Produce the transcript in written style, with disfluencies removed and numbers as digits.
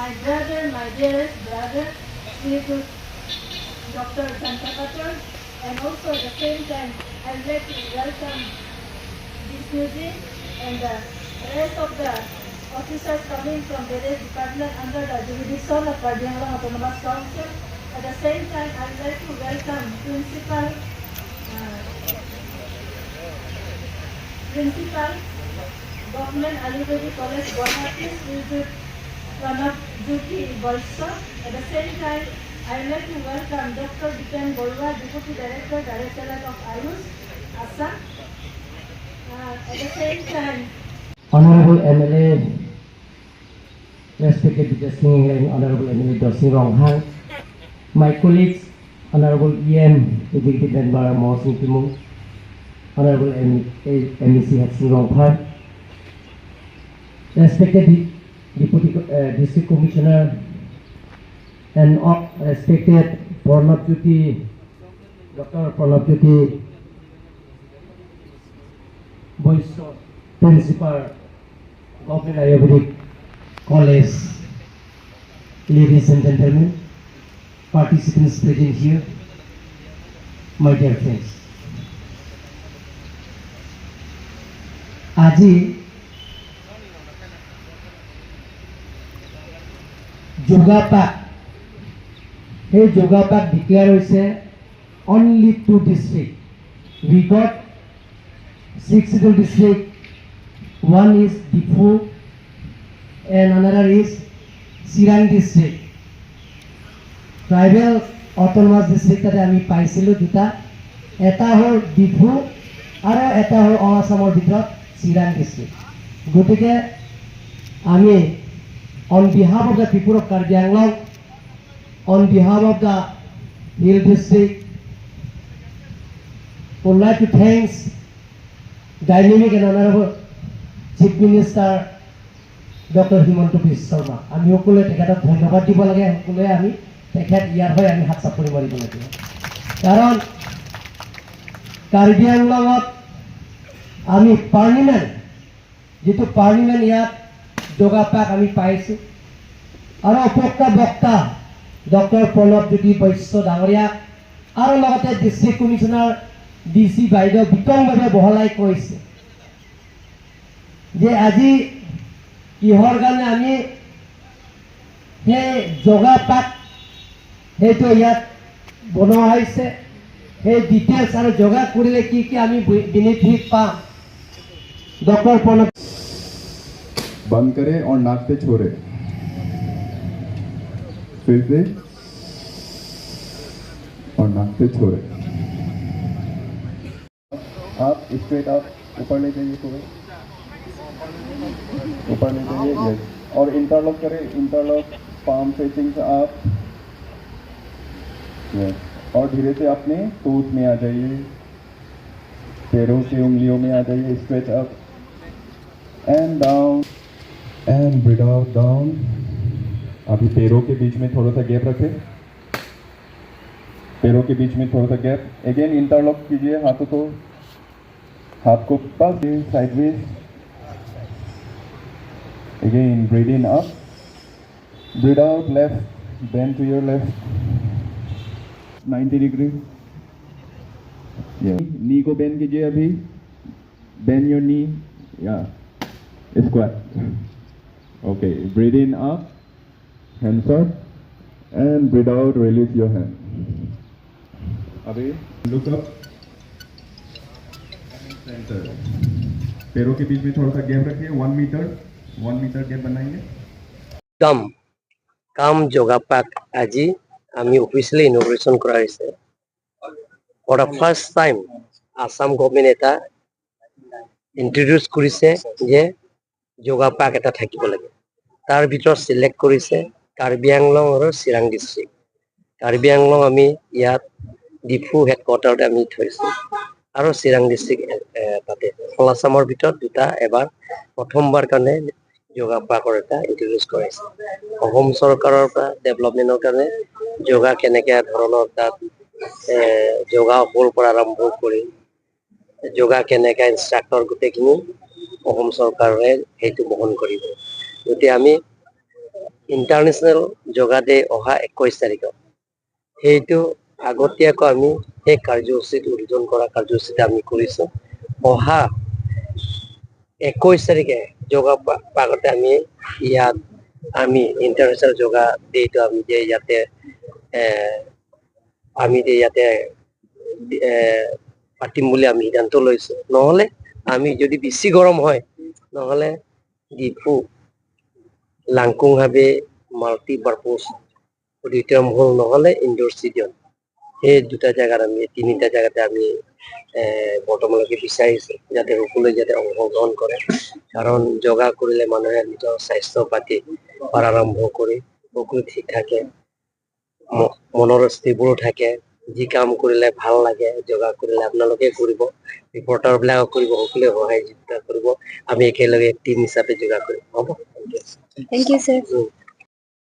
My brother, my dearest brother, Srijut Dr. Janta, and also at the same time, I'd like to welcome Vishnuji and the rest of the officers coming from various departments under the jurisdiction of Karbi Anglong Autonomous Council. At the same time, I'd like to welcome Principal, Government Ayurvedic College, Guwahati, Srijut Pranab Jyoti Baishya. At the same time, I'd like to welcome Dr. Dipen Barua, Deputy Director, Directorate of Ayush, Assam. At the same time, Honorable MLA, respected Dr. Singh and Honorable MLA Dorsing Ronghang, my colleagues, Honorable EM, Executive Member Mohsin Timung, Honorable MEC Hatsing Rongphar, respected Deputy District Commissioner, and all respected Pranab Jyoti, Dr. Pranab Jyoti Baishya, Principal, Government Ayurvedic College, ladies and gentlemen, participants present here, my dear friends. আজি যোগা পাক, সেই যোগা পাক declare হৈছে only two district. We got six scheduled district. One is Diphu and another is Chirang district. Tribal autonomous district তাতে আমি পাইছিলোঁ দুটা, এটা হ'ল ডিফু আৰু এটা হ'ল অ আছামৰ ভিতৰত চিৰাং ডিষ্ট্ৰিক্ট। গতিকে আমি on behalf of the people of Karbi Anglong, on behalf of the Hill District, would like to thanks dynamic and honorable Chief Minister Dr. Himanta Biswa Sarma. আমি সকলোৱে তেখেতক ধন্যবাদ দিব লাগে। সকলোৱে আমি তেখেত ইয়াৰ হৈ আমি হাত চাপৰি মাৰিব লাগিব, কাৰণ কাৰ্বি আংলঙত আমি পাৰ্লিমেণ্ট, যিটো পাৰ্লিমেণ্ট ইয়াত যোগা পাক আমি পাইছোঁ। আৰু উপযুক্ত বক্তা ডক্টৰ প্ৰণৱ জ্যোতি বৈশ্য ডাঙৰীয়া আৰু লগতে ডিষ্ট্ৰিক্ট কমিশ্যনাৰ, ডি চি বাইদেউ বিতংভাৱে বহলাই কৈছে যে আজি কিহৰ কাৰণে আমি সেই যোগা পাক সেইটো ইয়াত বনোৱা হৈছে, সেই ডিটেইলছ আৰু যোগা কৰিলে কি কি আমি বেনিফিট পাম, ডক্টৰ প্ৰণৱ बंद करें और नाक से छोड़े, फिर से और नाक से छोड़े। आप स्ट्रेट आप ऊपर ले जाइए, थोड़े ऊपर ले जाइए, यस, और इंटरलॉक करें, इंटरलॉक, पाम फेसिंग आप, यस, और धीरे से अपने टोस में आ जाइए, पैरों से उंगलियों में आ जाइए। Stretch up and down and breathe out, down. अभी पैरों के बीच में थोड़ा सा गैप रखें, पैरों के बीच में थोड़ा सा गैप। अगेन इंटरलॉक कीजिए हाथों को, हाथ को पास, sideways. Again breathe in, up, breathe out, left, bend to your left 90 degree. नी को बेंड कीजिए अभी, bend your knee, yeah, squat. Okay, breathe in, up, hands up, and breathe out, release your hand. अभी look up, center. पैरों के बीच में थोड़ा सा gap रखिए, 1 meter, 1 meter gap बनाइए। কাম কাম যোগা পাক আজি আমি অফিচিয়েলি ইনঅগুৰেশ্যন কৰা হৈছে। For the first time Assam government এটা ইন্ট্ৰডিউচ কৰিছে যে যোগা পাৰ্ক এটা থাকিব লাগে। তাৰ ভিতৰত চিলেক্ট কৰিছে কাৰ্বি আংলং আৰু চিৰাং ডিষ্ট্ৰিক্ট। কাৰ্বি আংলং আমি ইয়াত ডিফু হেডকোৱাৰ্টাৰতে আমি থৈছোঁ আৰু চিৰাং ডিষ্ট্ৰিক্ট তাতে অল আছামৰ ভিতৰত দুটা এবাৰ প্ৰথমবাৰ কাৰণে যোগা পাৰ্কৰ এটা ইন্ট্ৰডিউচ কৰাইছে। অসম চৰকাৰৰ পৰা ডেভেলপমেণ্টৰ কাৰণে যোগা কেনেকে ধৰণৰ তাত যোগা হল পৰা আৰম্ভ কৰি যোগা কেনেকে ইনষ্ট্ৰাক্টৰ গোটেইখিনি অসম চৰকাৰে সেইটো বহন কৰিব। গতিকে আমি ইণ্টাৰনেশ্যনেল যোগা ডে অহা 21 তাৰিখত, সেইটো আগতীয়াকৈ আমি সেই কাৰ্যসূচীত উদ্বোধন কৰা কাৰ্যসূচীত আমি কৰিছোঁ। অহা 21 তাৰিখে যোগা আগতে আমি ইয়াত আমি ইণ্টাৰনেশ্যনেল যোগা ডেটো আমি যে ইয়াতে আমি যে ইয়াতে পাতিম বুলি আমি সিদ্ধান্ত লৈছোঁ। নহ'লে আমি যদি বেছি গৰম হয়, নহ'লে ডিফু লাংকুং হাবি মাল্টি পাৰ্পজ অডিটৰিয়াম হল, নহ'লে ইনডোৰ ষ্টেডিয়াম, সেই দুটা জেগাত আমি, তিনিটা জেগাতে আমি বৰ্তমানলৈকে বিচাৰিছোঁ, যাতে সকলোৱে যাতে অংশগ্ৰহণ কৰে। কাৰণ যোগা কৰিলে মানুহে নিজৰ স্বাস্থ্য পাতি পৰা আৰম্ভ কৰি সকলো ঠিক থাকে, মনৰ স্থিৰবোৰো থাকে। যি কাম কৰিলে ভাল লাগে, যোগা কৰিলে আপোনালোকে কৰিব, ৰিপৰ্টাৰ বিলাকক কৰিব, সকলোৱে সহায় যোগদান কৰিব। আমি একেলগে টিম হিচাপে যোগা কৰিম। হ'ব। Thank you, sir.